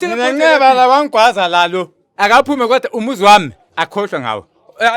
Mina nceba la wangigwaza lalo. Akaphume kodwa umuzi wami akhohlwe ngawo.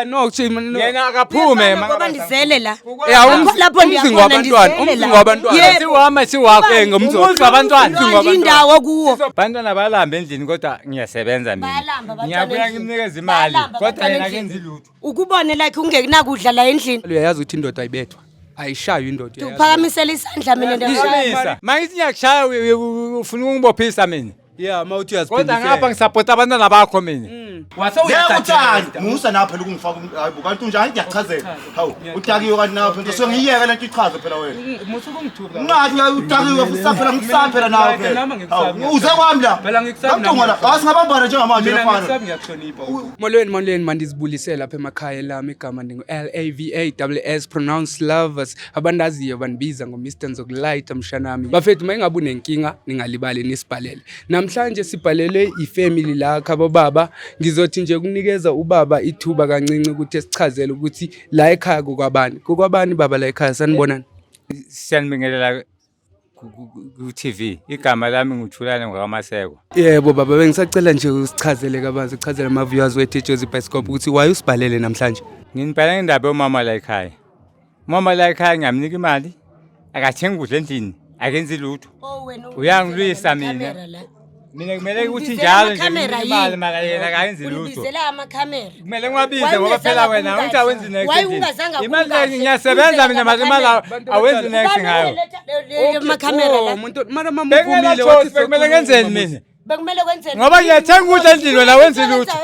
No, chief, no. Yena akaphume. Ngoba ndizele la. Yeah, Akho lapho umzi ndiyakhona, ngwabantwana, ndizele umzi la. ngwabantwana. Yebo. Siwami siwakho. Ngomzi Umuzi wabantwana. Manje indawo kuwo. Bantwana balamba endlini kodwa ngiyasebenza mina. Bayalamba abantwana Ngiyabuya endlini. ngimnikeza imali Bayalamba kodwa abantwana yena endlini. akenzi lutho. Ukubone like ungekunakudla la endlini. Uyayazi ukuthi indoda ayibethwa. Ayishaywa indoda. Uyayazi. Uphakamisela isandla mina ndiyakushaya. Phakamisa. Mangithi ngiyakushaya ufuna ukungibophisa mina. Yeah, mawuthi Kodwa uyaziphindisela. ngapha ngisapota abantwana bakho mina. Ngeke uthande. Musa nawe phela ukungifaka hayi bo kanti unjani ngiyachazela. Hawu udakiwe kanti nawe phela so ngiyeke lento ichaze phela wena. Musa ukungithuka. Ungathi udakiwe futhi saphela ngikusaba phela nawe Mina phela. ngikusabi. Hawu uze kwami la. Phela ngikusabi nami. Ngamthunga la. Hawu singabambana njengamanje Mina mfana. ngikusabi ngiyakuhlonipha. Molweni molweni mandizibulisele lapha emakhaya lami igama ndingu L A V A W S pronounce lovers abandaziyo bandibiza ngo Mr Nzokulayita mshanami. Bafethu mayingabe unenkinga ningalibali nisibhalele. Namhlanje sibhalele ifamily la khabo baba ngizothi nje kunikeza ubaba ithuba kancinci ukuthi esichazele ukuthi la ekhaya kukwabani. Kukwabani baba la ekhaya sanibonani. Siyanibingelela ku-TV. Igama lami nguThulane ngwakaMaseko. Yebo baba bengisacela nje usichazele kabanzi uchazele ama viewers wethu eJozi Bioscope ukuthi why usibhalele namhlanje. Nginibhala ngendaba yomama la ekhaya. Umama la ekhaya ngiyamnika imali, akathengi ukudla endlini, akenzi lutho. Oh, wena Uyangilwisa mina. amakhamera la. Mina kumele ukuthi Ungibizela njalo nje amakhamera nginike imali yini? mara yena akayenzi lutho. Ungibizela amakhamera. Kumele ngiwabize ngoba phela wena uthi awenzi next. Why endlini. ungazanga Imali kumkahle? le ngiyasebenza mina mara imali awenzi next ngayo. Amakhamera la. Oh, umuntu mara mama uvumile Bengingena wathi choice bekumele ngenzeni mina? Bekumele kwenzeni? Ngoba ngiyathenga ukudla endlini wena awenzi lutho.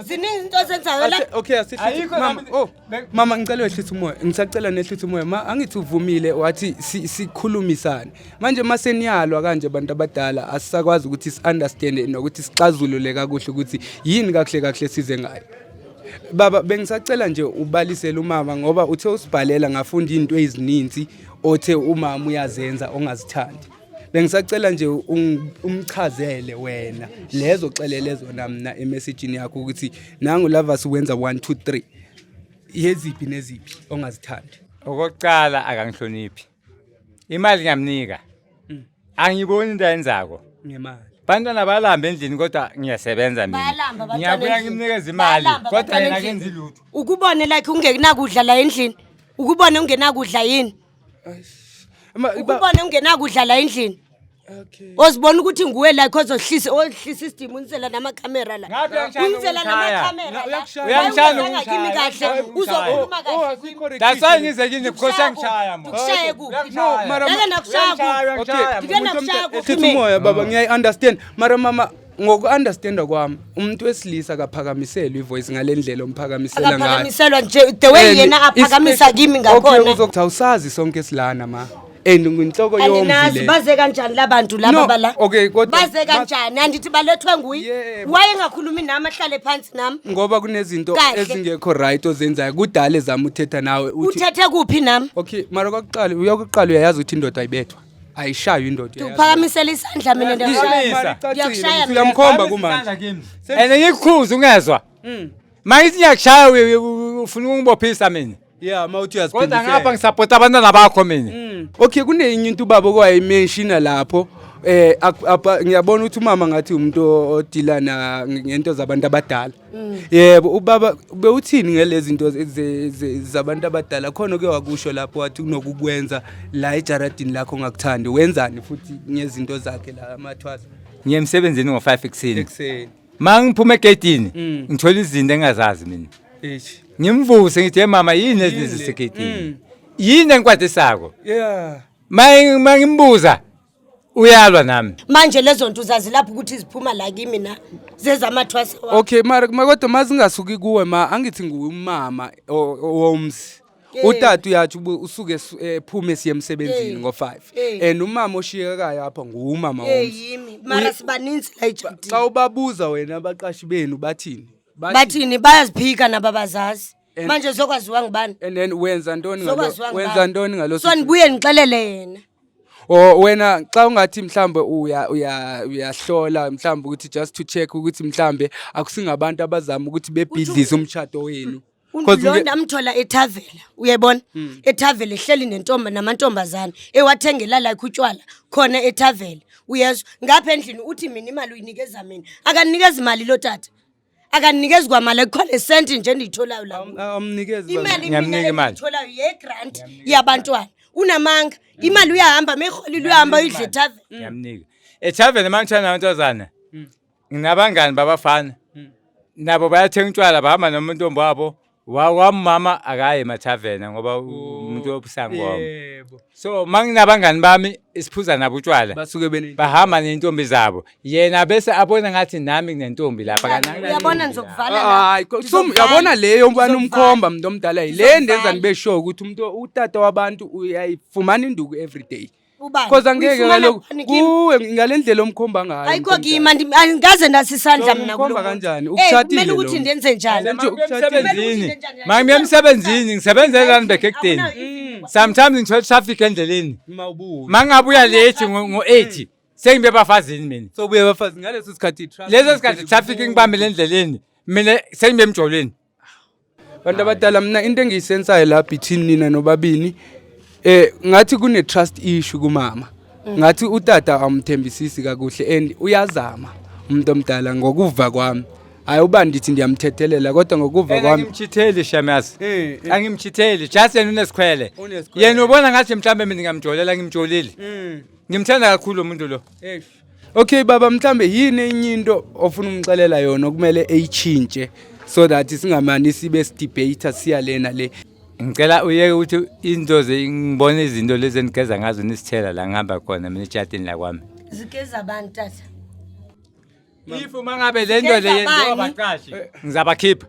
Ziningi izinto ozenzayo la. Okay, asihlise Ayikho mama. nami- Oh, mama ngicela wehlise umoya. Ngisacela nehlise umoya. Ma angithi uvumile wathi sikhulumisane. Manje maseniyalwa kanje abantu abadala asisakwazi ukuthi si-understand nokuthi sixazulule kakuhle ukuthi yini kakuhle kakuhle size ngayo. Baba bengisacela nje ubalisele umama ngoba uthe usibhalela ngafunda into ezininzi othe umama uyazenza ongazithandi. Bengisacela nje umchazele wena lezo xelele zona mina emessagini yakho ukuthi nangu Lovers wenza 1 2 3. Yeziphi neziphi ongazithandi? Okokuqala akangihloniphi. Imali ngiyamnika. Angiboni into ayenzako. Ngemali. Bantwana balamba endlini kodwa ngiyasebenza mina. Bayalamba abantwana Ngiyabuya endlini. ngimnikeza imali Bayalamba kodwa abantwana yena endlini. akenzi lutho. Ukubone like ungekunakudla la endlini. Ukubone ungenakudla yini? Ukubone ungenakudla la endlini. Okay. Ozibona ukuthi nguwe like ozohlisa ohlisa isidima unisela namakhamera la. Ngabe uyangishaye Unisela nokushaya. namakhamera la. Uyakushaya. Uyangishaye Why ungazanga kimi nokushaya. kahle uzokhuluma kahle. That's why ngize kini because uyangishaya mo. Ngikushaye kuphi? No, mara Ngeke nakushaya kuphi? Uyangishaya, Okay. uyangishaya. Ngike nakushaya kuphi Ehlisa mina? umoya baba ngiyayi-understand mara mama ngoku-understanda kwami umuntu wesilisa akaphakamiselwa ivoice ngale ndlela omphakamisela ngayo. Akaphakamiselwa nje the way And yena aphakamisa kimi Okay, ngakhona. uzokuthi awusazi sonke silana ma and nginhloko yomzi Andinazi le. baze kanjani labantu laba No, bala. okay, kodwa- baze kanjani andithi balethwe nguye. Yebo. Wayengakhulumi nami ahlale phansi nami. Ngoba kunezinto Kahle. ezingekho right ozenzayo kudala ezama uthetha nawe uthi Uthethe kuphi nami? okay mara kwakuqala uyakuqala uyayazi ukuthi indoda ayibethwa ayishaywa indoda uyayazi. Uphakamisela isandla mina ndiyakushaya. Phakamisa. Ngiyakushaya mina. Uyamkhomba kumanje. And ngikukhuze ungezwa. Mangithi ngiyakushaya ufuna ukungibophisa mina. Yeah, mawuthi Kodwa ngapha uyaziphindisela. ngisapota abantwana bakho mina. Okay, kunenye into ubaba okwayimenshina lapho ngiyabona ukuthi umama ngathi umuntu odila na ngento zabantu abadala. Yebo, ubaba bewuthini ngelezi zinto zabantu abadala khona ke wakusho lapho wathi unokukwenza la ejaradini lakho ongakuthandi wenzani futhi ngezinto zakhe la amathwasa Ngiye emsebenzini ngo-5 ekuseni. ekuseni. Ma ngiphuma egedini ngithola izinto engingazazi mina. Eish. Ngimvuse ngithi hey mama yini lezi Yini le? zisegedini? Yini engikwatisako? Yeah. Ma ngimbuza uyalwa nami. Manje lezo nto uzazi lapho ukuthi ziphuma la kimi na zezamathwasa wami. Okay mara kodwa mazingasuki kuwe ma angithi nguwe umama womzi. Utata uyathi usuke ephume siye emsebenzini ngo-5 and umama oshiyekayo apha nguwumama womzi. Yimi mara sibaninzi la ejardini. Xa ubabuza wena abaqashi benu bathini? Bathini bayaziphika nabo abazazi. Manje zokwaziwa ngubani? And then wenza ntoni ngalo Zokwaziwa ngubani? wenza ntoni ngalo So nibuye nixelele yena. O wena xa ungathi mhlambe uya uya uyahlola mhlambe ukuthi just to check ukuthi mhlambe akusingabantu abazama ukuthi bebhidlise umshado wenu. 'Cause Lo ndamthola ethavela uyayibona ethavela ehleli nentombi namantombazana ewathengela like utshwala khona ethavela. Uyezwa, ngapha endlini uthi mina imali uyinikeza mina, akanikezi imali lo tata, akanikezi kwamali, akukho nesenti nje endiyitholayo la. Amnikezi baba. Imali mina Ngiyamnika imali. endiyitholayo ye-grant yabantwana. Unamanga, imali uyahamba meyiholile, uyahamba uyidla ethaveni. Ngiyamnika ethaveni uma ngithanda namantombazana, nginabangani babafana, nabo bayathenga utshwala, bahamba nomuntombi wabo. Wamama akayi emathaveni ngoba umuntu obusangoma. So uma nginabangani bami isiphuza nabo utshwala, Basuke bene bahamba ney'ntombi zabo, yena bese abona ngathi nami nginentombi lapha, kanti anginantombi Uyabona, lapha. ngizokuvala Hayi, la. yabona leyo mfana, Ngizokuvala. umkhomba mntu omdala, yile Ngizokuvala. ndenza nibe sure ukuthi umuntu utata wabantu uyayifumana induku every day. Ubani? Cause angeke Uyifumana kaloku kubani kimi? kuwe ngale ndlela omkhomba ngayo. Ayikho mntu kimi, andikaze ndasisandla So, mina umkhomba kulo muntu. kanjani? Eh, Ukutshatile kumele ukuthi lo. ndenze njani? Nje ukutshatile. Emsebenzini, ma ngiya emsebenzini, ngisebenza eRandburg ekudeni, sometimes ngithola traffic endleleni. Mawubuya. Ma ngabuya late ngo-8, sengibe ebafazini mina. So buye bafazi ngaleso sikhathi traffic. Leso sikhathi traffic ngibambele endleleni, mina sengibe emjolweni. Bantu abadala, mina into engiyisensayo la between nina nobabini, ngathi kune trust issue kumama. Ngathi utata amthembisisi kakuhle and uyazama umuntu omdala ngokuva kwami. Hayi uba ndithi ndiyamthethelela, kodwa ngokuva kwami Angimchitheli, shamazi. Eh. Angimchitheli, just yena unesikhwele. Unesikhwele. Yena ubona ngathi mhlawumbe mina ngingamjolela, ngimjolile. Ngimthanda kakhulu lo muntu lo. Eish. Okay baba, mhlambe yini enye into ofuna umxelela yona okumele eyichintshe so that singamani sibe sidebate siya lena le? Ngicela uyeke ukuthi into ze ngibone izinto lezi enigeza ngazo nisithela la ngihamba khona mina etshatini la kwami. Zigeza abantu, tata. If uma ngabe le nto le Zigeza yenziwa bani? abaqashi, ngizabakhipha.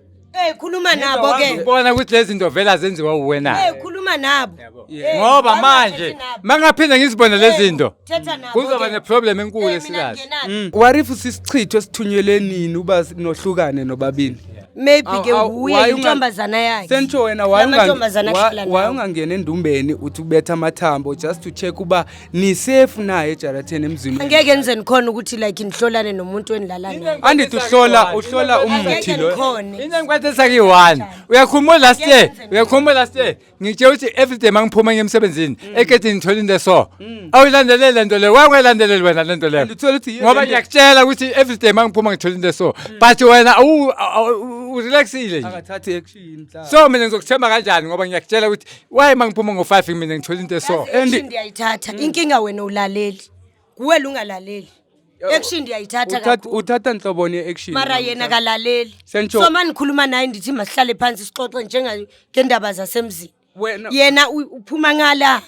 Eh, khuluma nabo ke. Ubona ukuthi lezi zinto vele azenziwa uwena. Eh, khuluma nabo. Eh, Ngoba why manje ungathethi nabo? mangaphinda ngizibone lezi zinto, Thetha nabo kuzoba ke. neproblem enkulu Eh, mina esikazi. ngingenaphi? What if sisichitho esithunyelwe nini uba nohlukane nobabili? Maybe ke nguye Why intombazana yakhe. Sentsho wena, why Lamantombazana ahlala why nawo. ungangena endumbeni uthi ubetha amathambo just to check uba ni-safe naye ejarateni emzini? Angeke nize nikhona ukuthi like nihlolane nomuntu enilala naye. Andithi uhlola umuthi Angeke lo. nikhone. Into engikwatisa kiyi-one, uyakhumbula last year, uyakhumbula last year ngitshela ukuthi everyday uma ngiphuma ngiye emsebenzini egedini ngithola into eso, awuyilandeleli le nto leyo, wangayilandeleli wena le nto leyo. And uthola ukuthi yiyo Ngoba lento- ngiyakutshela ukuthi everyday uma ngiphuma ngithola into eso, but wena urelaxile nje. Akathathi action mhlawumbe. So mina ngizokuthemba kanjani ngoba ngiyakutshela ukuthi why uma ngiphuma ngo-5 mina ngithola into eso? Action ndiyayithatha. Inkinga wena ulaleli. Kuwe ungalaleli. Action ndiyayithatha kakhulu. Uthatha nhloboni ye-action? Mara yena kalaleli. Sentsho- So manikhuluma naye ndithi masihlale phansi sixoxe njenga ngendaba zasemzini. Wena Yena uphuma ngala.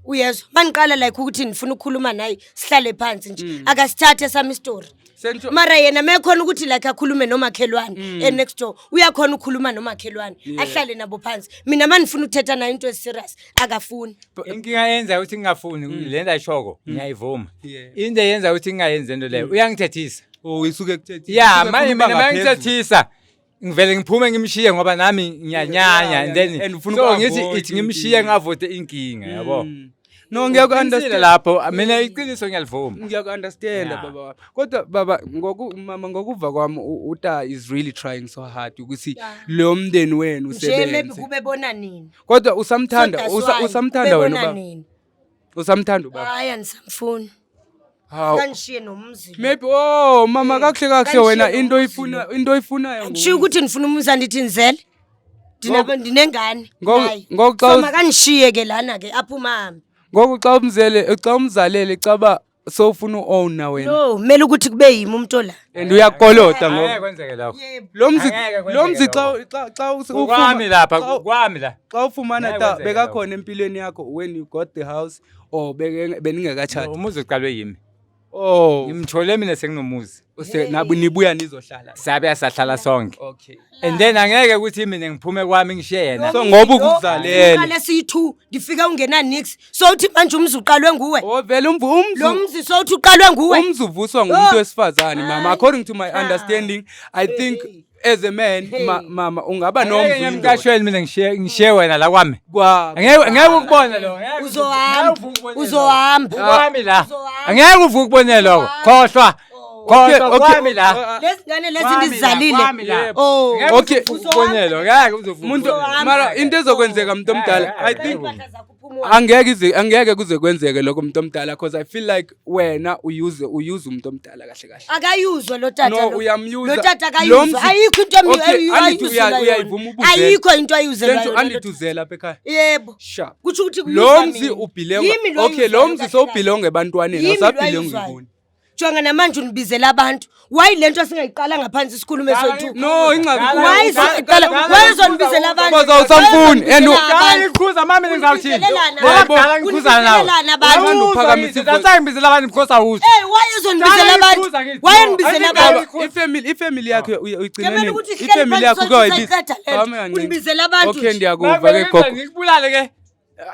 Uyezwa, maniqala like ukuthi ndifuna ukukhuluma naye sihlale phansi nje, akasithathe sami story. Sentsho Mara yena mekhona ukuthi like akhulume nomakhelwane e-next door, uyakhona ukukhuluma nomakhelwane, ahlale nabo phansi. Mina ma ndifuna ukuthetha naye into esi-serious, akafuni. Inkinga yenza ukuthi ngingafuni le nto ayishoko, ngiyayivuma. Into eyenza ukuthi ngingayenzi lento leyo, uyangithethisa. Oh, isuke kuthethisa. Ya, manje mina mayangithethisa ngivele ngiphume ngimshiye ngoba nami ngiyanyanya and then And ufuna so ngithi uku-avoid ithi ngimshiye inkinga. ngi-avoide inkinga, yabo. No, Ngiqinisile ngiyaku-understand. lapho mina, iqiniso ngiyalivuma. Ngiyaku-understanda Yeah. baba wami, kodwa baba ngoku mama, ngokuva kwami uta is really trying so hard ukuthi lo mndeni wenu Nje maybe usebenze. kube bona nini. Kodwa usamthanda? So that's why, Usamthanda kube wena bona ubaba? nini. Usamthanda ubaba? Hayi, andisamfuni. Hawu. Kanishiye nomzi lo. Maybe, oh mama, kakuhle kakuhle Kanishiye wena into nomzi oyifuna, into oyifunayo Kushiwo ukuthi ndifuna umuzi, andithi ndizele. Ndinengane naye. Ngoku xa So makanishiye ke lana ke, aphume ahambe. Ngoku xa umzele, xa umzalele, caba sowufuna u-owna wena. No, kumele ukuthi kube yimi umuntu ola. And uyakolota Angeke ngoba kwenzeke lokho. Yebo. lo mzi Angeke lo mzi kwenzeke xa lokho. xa Kwami lapha, kwami la. Xa ufumana Ngeke ta kwenzeke bekakhona empilweni yakho when you got the house or beningekatshati? Umuzi uqalwe yimi. Oh. Ngimthole mina senginomuzi. Nabo nibuya nizohlala? Sabe sahlala sonke. Okay. And then angeke ukuthi mina ngiphume kwami ngishiye yena. So ngoba ukuzalela. Uqale siyi-two, ndifika ungena nix, so uthi manje umzi uqalwe nguwe? Oh, vele Lo umzi mzi so uthi uqalwe nguwe? Umzi uvuswa ngumuntu Oh. wesifazane, mama. Hayi. According to my Cha. understanding, I think Hey. as a man, Hey. mama, ungaba Angeke nomzi ngiye emqashweni mina ngishiye wena la kwami. kwa Angeke ukubone lo. Angeke Uzohamba. uvuke ukubone lokho. Uzohamba. Kwami la. Uzohamba. Angeke uvuke ukubone lokho. Khohlwa. Okay, Kodwa okay. kwami la. Lezi ngane lezi Kwami la, ndizizalile. kwami la. Oh. Ngeke Okay. uzofuna ngeke uzofuna Muntu ukubonelwa. mara into ezokwenzeka muntu omdala I think Impahla zakho uphuma uhambe. angeke kuze kwenzeke lokho muntu omdala, because I feel like wena uyuse umuntu omdala kahle kahle. Akayuzwa lo tata No, lo. uyamyuza. Lo tata Lo akayuzwa. Ayikho into Okay, angithi uyayivuma ayuzelwa. ubuzela. Ayikho into ayuzelwa Lento yona. andithi uzela apha ekhaya. Yebo. Sharp. Kutsho ukuthi Lo kuyuzwa mzi mina. ubhilonga. Yimi lo Okay, lo oyuzwayo mzi kahle sowubhilonga ebantwaneni, Yimi lo awusabhilongi oyuzwayo. kuni. Jonga namanje unibizela abantu. Why lento singayiqala ngaphansi sikhulume soyi-two? No, ingxaki Why siqala? Why uzonibizela abantu? Because awusamfuni, and Uzonibizela Dala abantu. ngikhuza mami ngizawuthini? Unibizelelana Ngoba abantu. kudala ngikhuza nawe. Unibizelelana abantu. Awuzwa Uphakamise yini? That's why ngibizela abantu because awuzwa. Hey, why uzonibizela Dala abantu? ngikhuza ngithi, Why unibizela Angithi abantu? baba, Ifamily yakho uyigcina Kumele nini? ukuthi sihlale Ifamily phansi yakho sonke uke sisayiqeda le nto. Unibizela abantu Okay, nje. ndiyakuva ke gogo. Ngikubulale ke.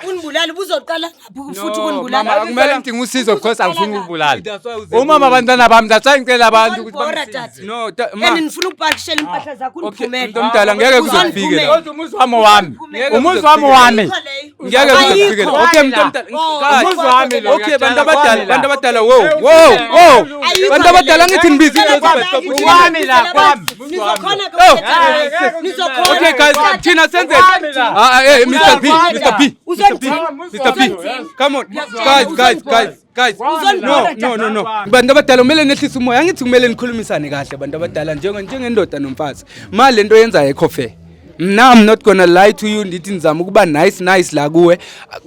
Unibulala ubuzoqala ngaphi futhi No, ukunibulala? mama, Akumele ngidinge usizo because angifuni ukubulala. That's why uze Umama kuwe. abantwana bami that's why ngicela abantu ukuthi Uzonibhora, bangisize. tata. No, ma. And nifuna ukupakishela impahla zakho Okay, uniphumele. mntu omdala ngeke kuze kufike la. Kodwa umuzi wami wami. Ngeke Umuzi kuze wami kufike la. wami. Ayikho leyo. Ngeke kuze kufike la. Okay, mntu omdala. Oh, Guys, Umuzi wami lo. Okay, bantu abadala, Kwami bantu la. abadala, wo, wo, wo. Ayikho Bantu abadala leyo. angithi nibiza into Ngicela zebhayisikobho. abantu, Kwami la, kwami. Nizokhona ke Oh. ukuthetha naye. Nizokhona. Okay guys, thina senze. Kwami la. Ah, eh, Mr P, Kwami la. Mr P, Mr P, Mr P. Come on. Guys, guys, guys, guys. No, no, no, no. Bantu abadala kumele nehlise umoya. Angithi kumele nikhulumisane kahle bantu abadala njengendoda nomfazi. Ma lento yenza ayikho fair. Mna I'm not gonna lie to you, ndithi ndizama ukuba nice nice la kuwe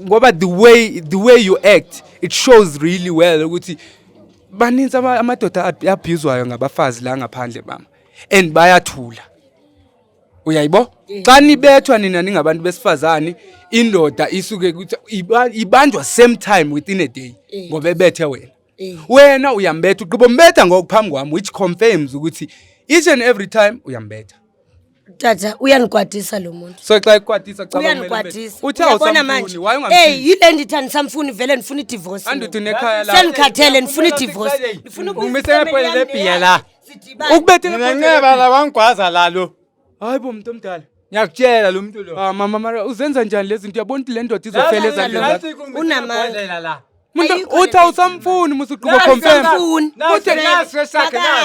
ngoba the way you act, it shows really well ukuthi baninzi amadoda abhizwayo ngabafazi la ngaphandle, mama, and bayathula, uyayibo? Xa nibethwa nina ningabantu besifazane, indoda isuke kuthi ibanjwa same time within a day ngoba ebethe wena. Wena uyambetha, uqhuba umbetha ngokuphambi kwami, which confirms ukuthi each and every time uyambetha. Tata, uyanikwatisa lo muntu. So xa ekwatisa, cabanga kumele Uyanikwatisa. uthe Uyabona awusamfuni, manje? why Hey, ungamfuni? yile ndithi andisamfuni vele, ndifuna idivorce. Andithi unekhaya la. Sendikhathele, ndifuna idivorce. Ndifuna ukubuyisa Ungimise ifamily ngebhele yami lebhiya neyakhe. la. Sidibane. Ukubethe Nginenxeba la, wangigwaza la lo. Hayi bo, muntu omdala. Ngiyakutshela lo muntu lo. Ah mama, mara uzenza njani lezi zinto? Uyabona ukuthi le ndoda izofela ezandleni zakho. Unamanga. La. Muntu Ayikho uthi le awusamfuni musuqhuba confirm. Awusamfuni.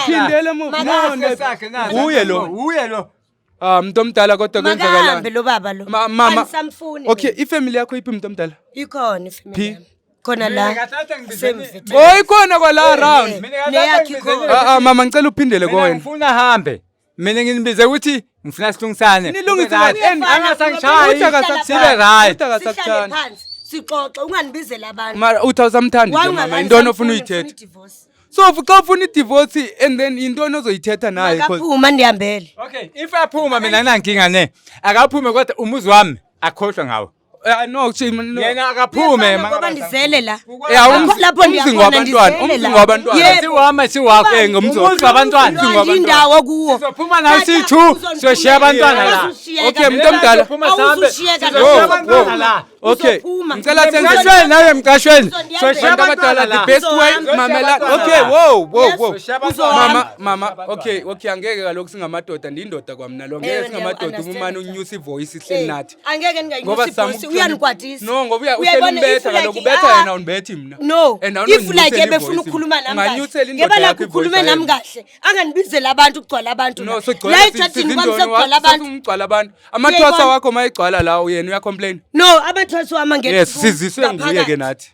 Phindele emuva. No, no. Uye lo. Uye lo. Ah, muntu omdala, kodwa Makahambe kwenzakalani? lo baba lo. Mama. Angisamfuni. Okay, ifamily yakho iphi, muntu omdala? Ikhona ifamily Phi? yami. Khona la. Mina kahle Semvithe. Oh, ikhona kwala around. Neyakhe ikhona. Ah ah mama, ngicela uphindele Mina kowena. ngifuna hambe. Mina nginibize ukuthi ngifuna silungisane. Nilungise Kube right. kahle. And Angasangishayi. Uthi akasakuthandi. Sibe right. Uthi akasakuthandi. Sihlale phansi. Sixoxe, unganibizela abantu. Mara uthi awusamthandi Why nje mama, ungakangisamfuni, intoni ofuna ngifuna uyithetha? i-divorce. So xa ufuna idivorce and then intoni ozoyithetha naye, 'cause Makaphuma ndihambele. Okay, if aphuma mina anginankinga ne. Akaphume kodwa umuzi wami akhohlwe ngawo. Eh, no, shame, no. Yena akaphume. Uyafana ngoba ndizele la. Yeah, Akho lapho umzi ndiyakhona, ngowabantwana, ndizele umzi la. ngowabantwana. Yebo. Siwami siwakho. Eh, ngomzi Umuzi wabantwana. Umzi Lwandi indawo kuwo. Sizophuma nawe Tata, siyi-two, uzondiphumela. siyoshiya abantwana la. Awuzushiyeka. Okay, mntu omdala. Sizophuma sihambe, Awuzushiyeka. sizoshiya Wo, abantwana wo. la. Okay. Uzophuma. Ngicela senze Emqashweni nawe emqashweni. Soshiya Bantu abadala, abantwana the la. best way, Uzohamba. mamela. Uzohamba. Okay, whoa, whoa, Yes. whoa. Uzohamba. Mama, mama, okay, angeke kaloku singamadoda, ndiyindoda kwamna lo. Ngeke Ewe, singamadoda ndiyaku-understand, umane tata. unyusa ivoice ihleli Eh, nathi. angeke Ngoba ndinganyusi sizama ivoice, ukuhlonipha- uyanikwatisa. No, ngoba uhleli Uyayibona, umbetha if like, kaloku, ubetha ah, yena, undibethi mna. No, And if awunondinyusela like ebefuna ivoice. ukukhuluma nami kahle, Unganyusela indoda ngeba yakho lakho ukhulume ivoice nami kahle, anganibizeli abantu, kugcwala abantu No, la. sogcwala La ejadini kwami sekugcwala abantu. Umgcwala abantu. Amathwasa Uyayibona? wakho mayigcwala la, yena uyacomplain. No, abathwasi wami angeke. Yes, siziswe nguye ke nathi.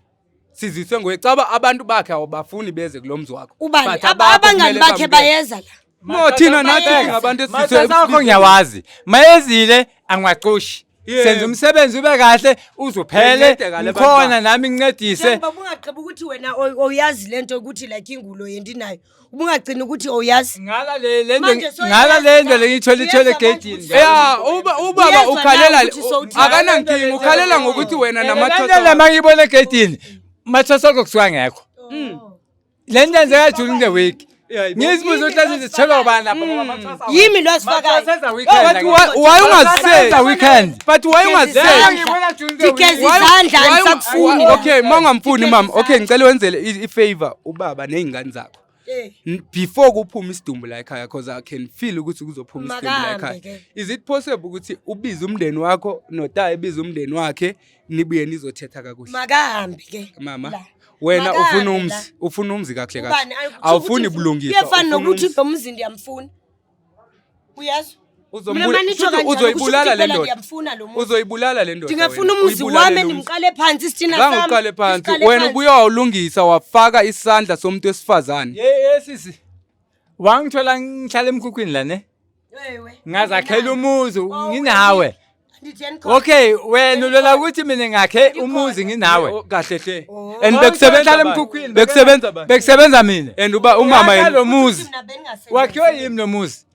Siziswe nguye. Caba abantu bakhe awubafuni beze kulo mzi wakho. Ubani? But abakho Abangani kumele bakhe bamukele. bayeza la. No, thina nathi Bayeza. singabantu Mathwasa akho ngiyawazi. Mayezile angiwaxoshi. Yebo. Senza umsebenzi ube kahle uzuphele. Ngincede kale Ngikhona bantwana. nami ngincedise. Njengoba ubungagqiba ukuthi wena awuyazi lento ukuthi like ingulo yendinayo. Ubungagcina ukuthi awuyazi. Ngala le le Manje nto ngala le nto lengiyithole ithole Uyezwa manje egedini. ukuthi- Yeah, uba ubaba Uyezwa ukhalela nawe ukuthi sowuthini. akanankinga, ukhalela ngokuthi wena namathwasa. namathwasa. Le mangiyibona egedini. Mathwasa akho kusuka ngekho. Le nto yenzeka during the week. Yeah, yebo. Ngizibuza ukuthi lezi zithelwa ubani lapha ngoba amathwasa Yimi lo asifakayo. Mathwasa weekend. But why ungaziseli? Mathwasa weekend. But why ungaziseli? Izandla. Ndigeza izandla, angisakufuni la. Okay, ma ungamfuni Ndigeza mama. Okay, izandla. ngicela wenzele i-favor ubaba ney'ngane zakho. Before kuphuma isidumbu la ekhaya, because I can feel ukuthi kuzophuma isidumbu la Makahambe ekhaya, ke. is it possible ukuthi ubize umndeni wakho nota ebize umndeni wakhe, nibuye nizothetha kakuhle? Makahambe ke. Mama, La. wena Makahambe ufuna la. umzi, ufuna umzi kakuhle kahle. Ubani? Ayi, kusho Awufuni ukuthi bulungiswa. kuyefana Ufuna nokuthi umzi. lo mzi ndiyamfuna, uyazwa? Uzombula- Mina manitsho Shuthi kanjalo, kusho uzoyibulala ukuthi le phela ndoda. ndiyamfuna lo muntu. Uzoyibulala le ndoda. Ndingafuna wena. umuzi Uyibulale wami, lo muzi. ndimqale phansi isitina Zange sami, uqale phansi. siqale Wena phansi. ubuye wawulungisa, wafaka isandla somuntu wesifazane. Ye sisi. Wangithola ngihlala emkhukhwini la, ne? Ewe. Ngazakhela umuzi Oh, nginawe. Andithi yanikhona. Okay, wena ulola ukuthi mina ngakhe umuzi nginawe. Oh, kahle hle. Oh. And Oh, bekusebenza ngihlala bani? emkhukhwini. Bekusebenza bani? Bekusebenza mina. And uba umama Ngakha yena. lo muzi. Mina bengingasebenzi. Wakhiwe yimi lo muzi.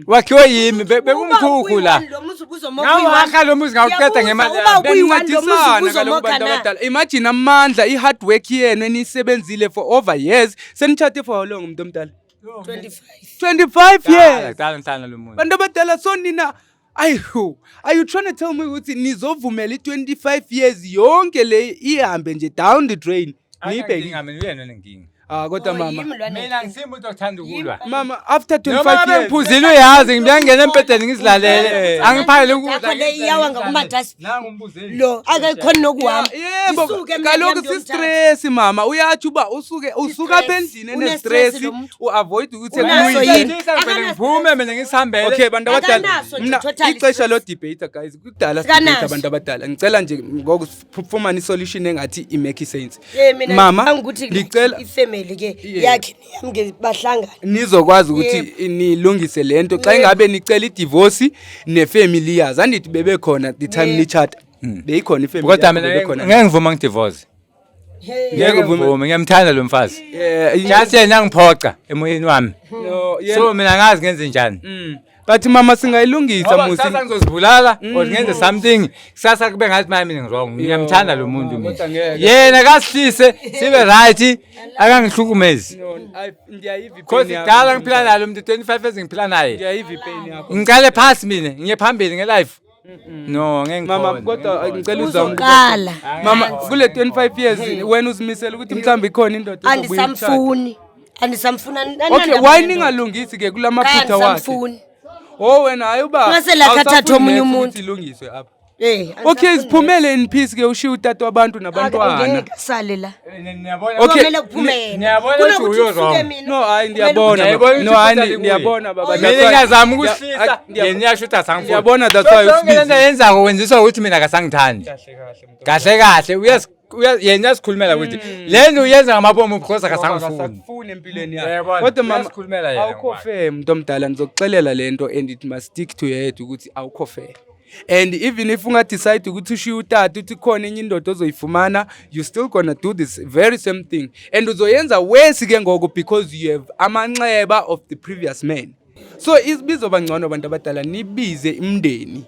Wakhiwe yimi, bekumkhukhu la. Uba uyi-one lo muzi ubuzomokha uyi-one. Ngawakha lo muzi, ngawuqeda Uyabuza, ngemali uba yami. uyi-one lo muzi Benincedisana kaloku, ubuzomokha bantu na? abadala. Imagine amandla, i-hard work yenu eniyisebenzile for over years. Senitshate for how long, umuntu omdala? 25. 25 years. Kudala ngihlala lo muzi. Bantu abadala, so nina ayihu, are you trying to tell me ukuthi nizovumela i-25 years yonke le ihambe nje down the drain? Niyibhekile. Inkinga mina, uyena onenkinga. Ah, kodwa Oh, mama, yimi lwana. Mina ngisimuntu othanda ukulwa. Mama, after Noma 25 ngabe years. ngiphuzile, uyazi, ngiyangena embhedeni ngizilalele. Angiphakele ukudla. Yakho le iyawa ngakuma-dustbin. Nangu umbuzeli. Lo akakhoni nokuhamba. Yebo, Ngisuke mina kaloku ngiyomthatha. si-stress, mama. Uyatsho uba usuke usuka apha I-stress. endlini Une-stress ene-stress, lo muntu. u-avoid ukuthi Unaso ekulwisa. yini? Ngivele ngiphume mina ngisihambele. Okay, bantu abadala, Akanaso nje mna totally ixesha stress. lo-debate, guys, kudala Akanaso. sidebate, abantu abadala. Ngicela nje ngokufumana isolution engathi imake sense. Eh, mina Mama, ngicabanga ukuthi ngicela ifamily ke Yeah. yakhe neyami ke bahlangane. Nizokwazi ukuthi nilungise lento xa ingabe nicela idivorce nefamily yazi. Andithi bebekhona the time nichata, beyikhona ifamily Kodwa yakho, mina bebekhona. ngeke ngivume ngidivorce. Hey. Ngeke ngivume, ngiyamthanda lo mfazi. Just yena angiphoqa emoyeni wami. No, yena- So mina ngazi ngenze njani. But mama, singayilungisa Ngoba musi. kusasa ngizozibulala or ngenze something. Kusasa kube ngathi manje mina ngi-wrong. Ngiyamthanda lo muntu mina. Kodwa ngeke. Yena kasihlise sibe right, akangihlukumezi. No, ngiyayiva ipain Cause yakho. kudala ngiphila naye lo muntu, 25 years ngiphila naye. Ngiyayiva ipain yakho. Ngiqale phasi mina, ngiye phambili ngelife. No, ngeke Mama, ngikhone. kodwa ngicela uzame. Uzoqala. Mama, kule 25 years wena uzimisela ukuthi mhlawumbe ikhona indoda ezobuya ikushade? Andisamfuni. Andisamfuni. Okay, why ningalungisi ke kulamaphutha wakhe? Andisamfuni. Oh, wena hayi uba Ungase la awusafuni kathathe omunye next umuntu. ukuthi ilungiswe apha. Eh. Okay, siphumele in peace ke, ushiye utata wabantu nabantwana. Ngeke sale la. Niyabona? Okay. Kumele kuphume yena. Niyabona Kunokuthi ukuthi uyo kusuke wrong. mina. No, hayi, ndiyabona. Ngiyayibona No, ukuthi hayi, iphutha likuye. ndiyabona baba. Mina That's why- ngiyazama ukuhlisa, yena uyasho ukuthi asangifuni. Ngiyabona, that's why So yonke lento usibizi. ayenzako wenziswa ukuthi mina akasangithandi. Kahle kahle yena uyasikhulumela ukuthi le nto uyenza ngamabomu because akasangifuni. Akasakufuni empilweni yakhe. Uyayibona? Kodwa mama, Uyasikhulumela yena awukho ngokwakhe. fair, muntu omdala. Ngizokuxelela le nto and it must stick to your head ukuthi awukho fair. And even if ungadecide ukuthi ushiye utata, uthi khona enye indoda ozoyifumana, you still gonna do this very same thing and uzoyenza worse ke ngoku because you have amanxeba of the previous man. So ibizoba ngcono, abantu abadala, nibize imndeni,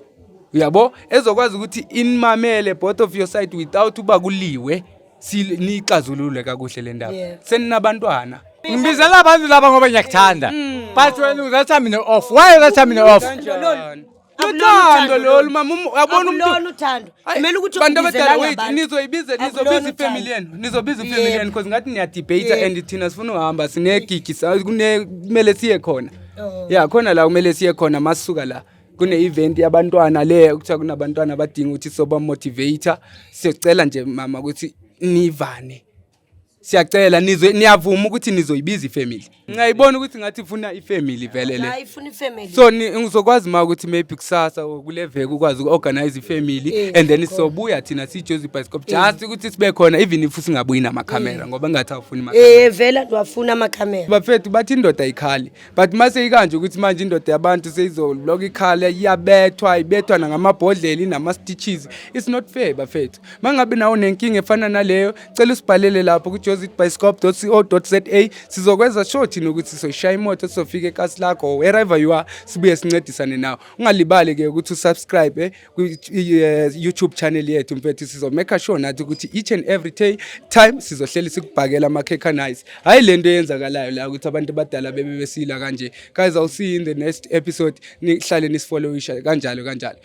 uyabo, ezokwazi ukuthi inimamele both of your side without uba kuliwe, niyixazulule kakuhle le ndaba. Seninabantwana. Ngibizela abantu laba ngoba ngiyakuthanda. But wena uletha mina off. Why uletha mina off? Kanjani? Akulona Luthando uthando lolu, lolu. mama. Uyabona umuntu Akulona uthando. Hayi, Kumele ukuthi bantu ubizelanga abadala, wait, abantu. nizoyibiza, Akulona nizobiza ifamily uthando. yenu, nizobiza ifamily yenu because ngathi niyadebate and thina sifuna uhamba, sinegigi, kune kumele siye khona. Oh. Ya, khona la kumele siye khona masisuka la. Kune-event yabantwana le kuthiwa kunabantwana abadinga ukuthi soba motivator. Siyocela nje mama ukuthi nivane. Siyacela nizwe, niyavuma ukuthi nizoyibiza ifamily? Ngiyayibona ukuthi ngathi ifuna ifamily vele le. Hayi, ifuna ifamily. So ngizokwazi ma ukuthi maybe kusasa or kule veki ukwazi uku-organize ifamily and then sizobuya thina siyiJozi Bioscope just ukuthi sibe khona, even if singabuyi namakhamera, ngoba ngathi awufuni amakhamera. Eh, vele ndiwafuna amakhamera. Bafethu, bathi indoda ayikhali, but mase ikanje ukuthi manje indoda yabantu seyizoloka ikhala, iyabethwa, ibethwa nangamabhodlela, inama-stitches. It's not fair, bafethu. Mangabe nawo nenkinga efana naleyo, cela usibhalele lapho ku-jositbioscope.co.za. Sizokwenza sure thina ukuthi sizoshaya imoto, sizofika ekasi lakho or wherever you are, sibuye sincedisane nawe. Ungalibali-ke ukuthi usubscribe kwi-YouTube channel yethu, mfethu. Sizomake sure nathi ukuthi each and every day time sizohleli sikubhakela amakhekhe nice, hhayi le nto eyenzakalayo la ukuthi abantu abadala bebe besila kanje. Guys, I'll see you in the next episode. Nihlale nisifollowisha kanjalo kanjalo.